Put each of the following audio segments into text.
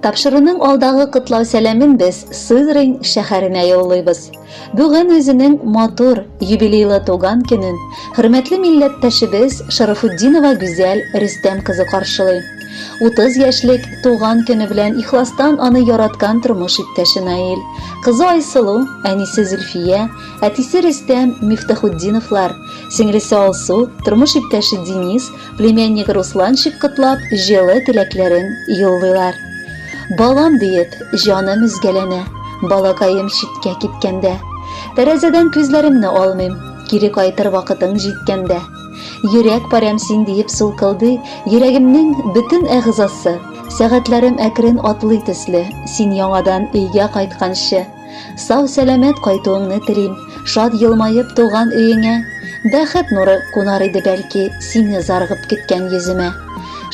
Тапшыруның алдагы котлау сәламен без Сызрань шәһәренә юллыйбыз. Бүген үзенең матур, юбилейлы туган көнен хөрмәтле милләттәшебез Шарафутдинова Гүзәл Рөстәм кызы каршылый. 30 яшьлек туган көне белән ихластан аны яраткан тормыш иптәше Наил, кызы Айсылу, әнисе Зөлфия, әтисе Рөстәм Мифтахутдиновлар, сеңлесе Алсу, тормыш иптәше Денис, Племянник Русланчик котлап, җылы теләкләрен юллыйлар. Балам диеп, җаным өзгәләнә, балакаем читкә киткәндә. Тәрәзәдән күзләремне алмыйм, кире кайтыр вакытың җиткәндә. Йөрәк парәм син диеп сулкылдый, йөрәгемнең бөтен әгъзасы. Сәгатьләрем әкрен атлый төсле, син яңадан өйгә кайтканчы. Сау-сәламәт кайтуыңны телим, Шат елмаеп туган өеңә. Бәхет нуры кунар иде бәлки Сине зарыгып көткән йөземә.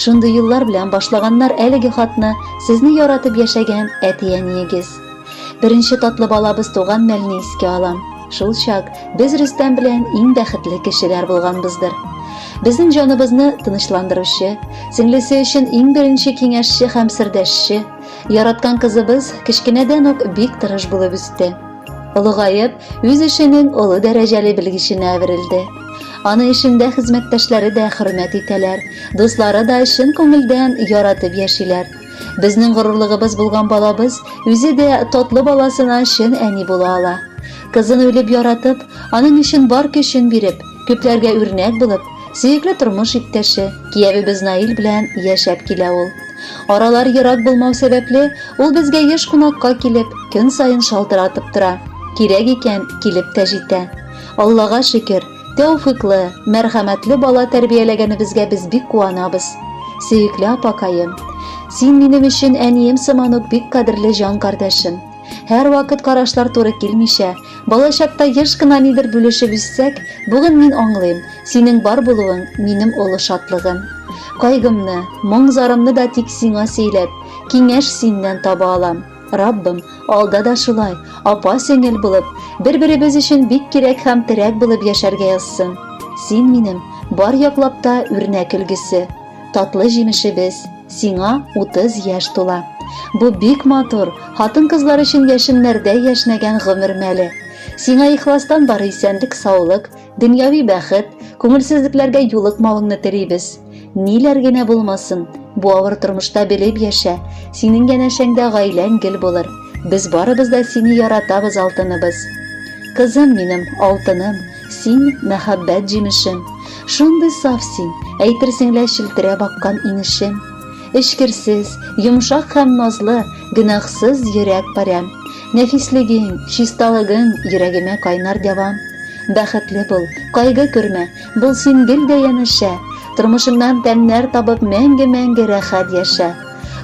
Шундый юллар белән башлаганнар әлеге хатны Сезне яратып яшәгән әти-әниегез. Беренче татлы балабыз туган мәлне искә алам. Шул чак без Рөстәм белән иң бәхетле кешеләр булганбыздыр. Безнең җаныбызны тынычландыручы, сеңлесе өчен иң беренче киңәшче һәм сердәшче, Яраткан кызыбыз кечкенәдән үк бик тырыш булып үсте. Олыгаеп, үз эшенең олы дәрәҗәле белгеченә әверелде. Аны эшендә хезмәттәшләре дә хөрмәт итәләр, дуслары да чын күңелдән яратып яшиләр. Безнең горурлыгыбыз булган балабыз үзе дә татлы баласына чын әни була ала. Кызын үлеп яратып, аның өчен бар көчен биреп, күпләргә үрнәк булып, сөекле тормыш иптәше, киявебез Наил белән яшәп килә ул. Аралар ерак булмау сәбәпле, ул безгә еш кунакка килеп, көн саен шалтыратып тора. Кирәк икән, килеп тә җитә. Аллага шөкер, тәүфыйклы, мәрхәмәтле бала тәрбияләгәнебезгә без бик куанабыз. Сөекле апакаем, син минем өчен әнием сыман ук бик кадерле җан кардәшем. Һәрвакыт карашлар туры килмичә, балачакта еш кына нидер бүлешеп үссәк, бүген мин аңлыйм, синең бар булуың, минем олы шатлыгым. Кайгымны, моң-зарымны да тик сиңа сөйләп, киңәш синнән таба алам. Раббым, алда да шулай, апа-сеңел булып, бер-беребез өчен бик кирәк һәм терәк булып яшәргә язсын. Син минем бар яклап та үрнәк өлгесе, татлы җимешебез. Сиңа 30 яшь тула. Бу бик матур, хатын-кызлар өчен яшеннәрдәй яшьнәгән гомер мәле. Сиңа ихластан бары исәнлек-саулык, дөньяви бәхет, күңелсезлекләргә юлыкмавыңны телибез. Ниләр генә булмасын, бу авыр тормышта белеп яшә, синең янәшәңдә гаиләң гел булыр. Без барыбыз да сине яратабыз, алтыныбыз. Кызым минем, алтыным, син, мәхәббәт җимешем. Шундый саф син, әйтерсең лә челтерәп аккан инешем. Эчкерсез, йомшак һәм назлы, гөнаһсыз йөрәк парәм. Нәфислегең, чисталыгың йөрәгемә кайнар дәвам. Бәхетле бул, кайгы күрмә, бул син гел дә янәшә. Тормышыңнан тәмнәр табып мәңге-мәңге рәхәт яшә.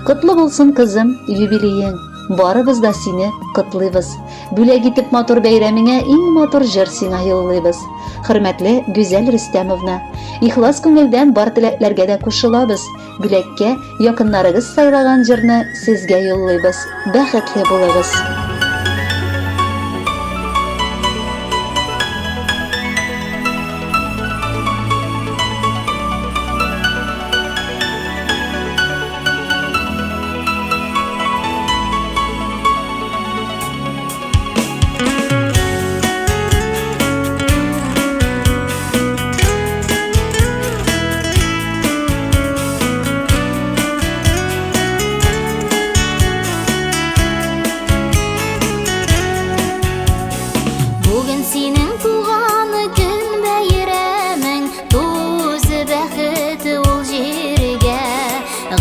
Котлы булсын, кызым, юбилеең. Барыбыз да сине котлыйбыз. Бүләк итеп матур бәйрәмеңә иң матур җыр сиңа юллыйбыз. Хөрмәтле Гүзәл Рөстәмовна, ихлас күңелдән бар теләкләргә дә кушылабыз. Бүләккә якыннарыгыз сайлаган җырны сезгә юллыйбыз. Бәхетле булыгыз! Бүген синең туган көн бәйрәмең, Туз бәхет ул җиргә.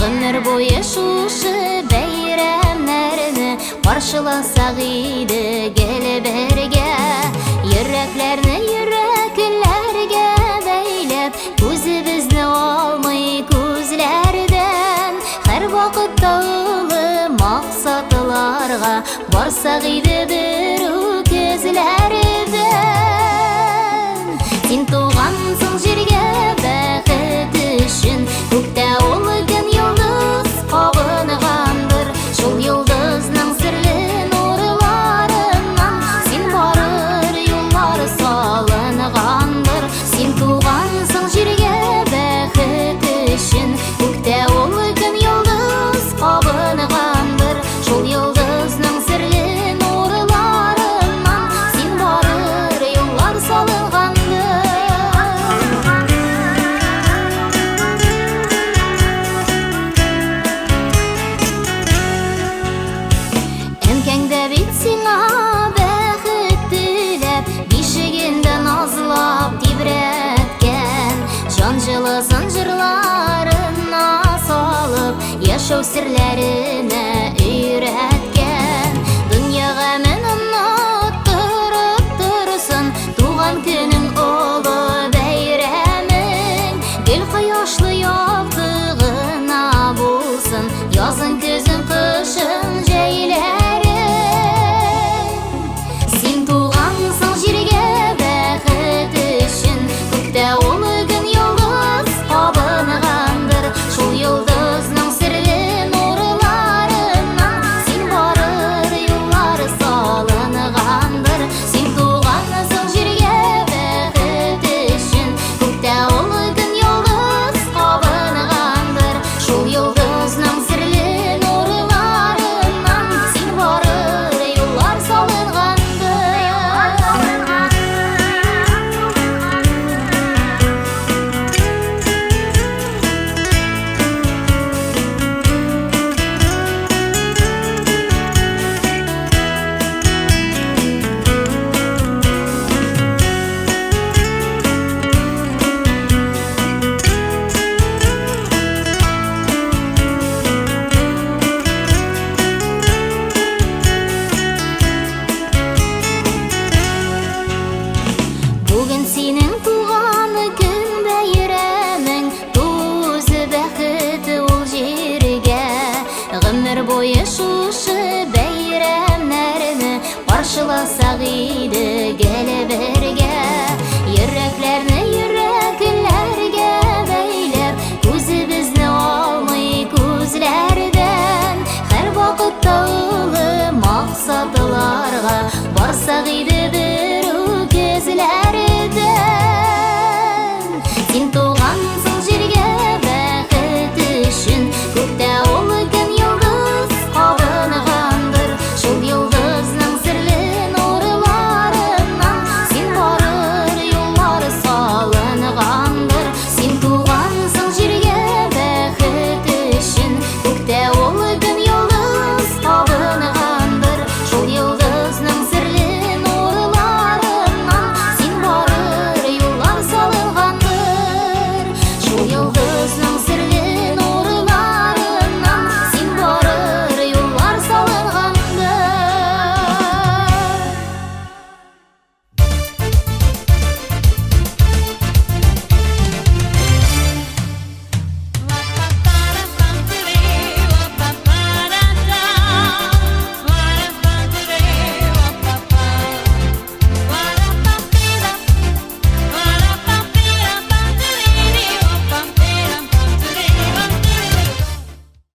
Гомер буе шушы бәйрәмнәрне Каршыласак иде гел бергә. Йөрәкләрне йөрәкләргә бәйләп, Күзебезне алмый күзләрдән. Һәрвакытта олы максатларга Барсак иде бер үк эзләрдән. Син тугансың җиргә бәхет өчен, Күктә ул көн йолдыз кабынгандыр. Шул йолдызның серле нурларыннан Син барыр юллар салынгандыр. Син тугансың җиргә бәхет өчен, Күктә ул көн йолдыз кабынгандыр. Яшәү серләре.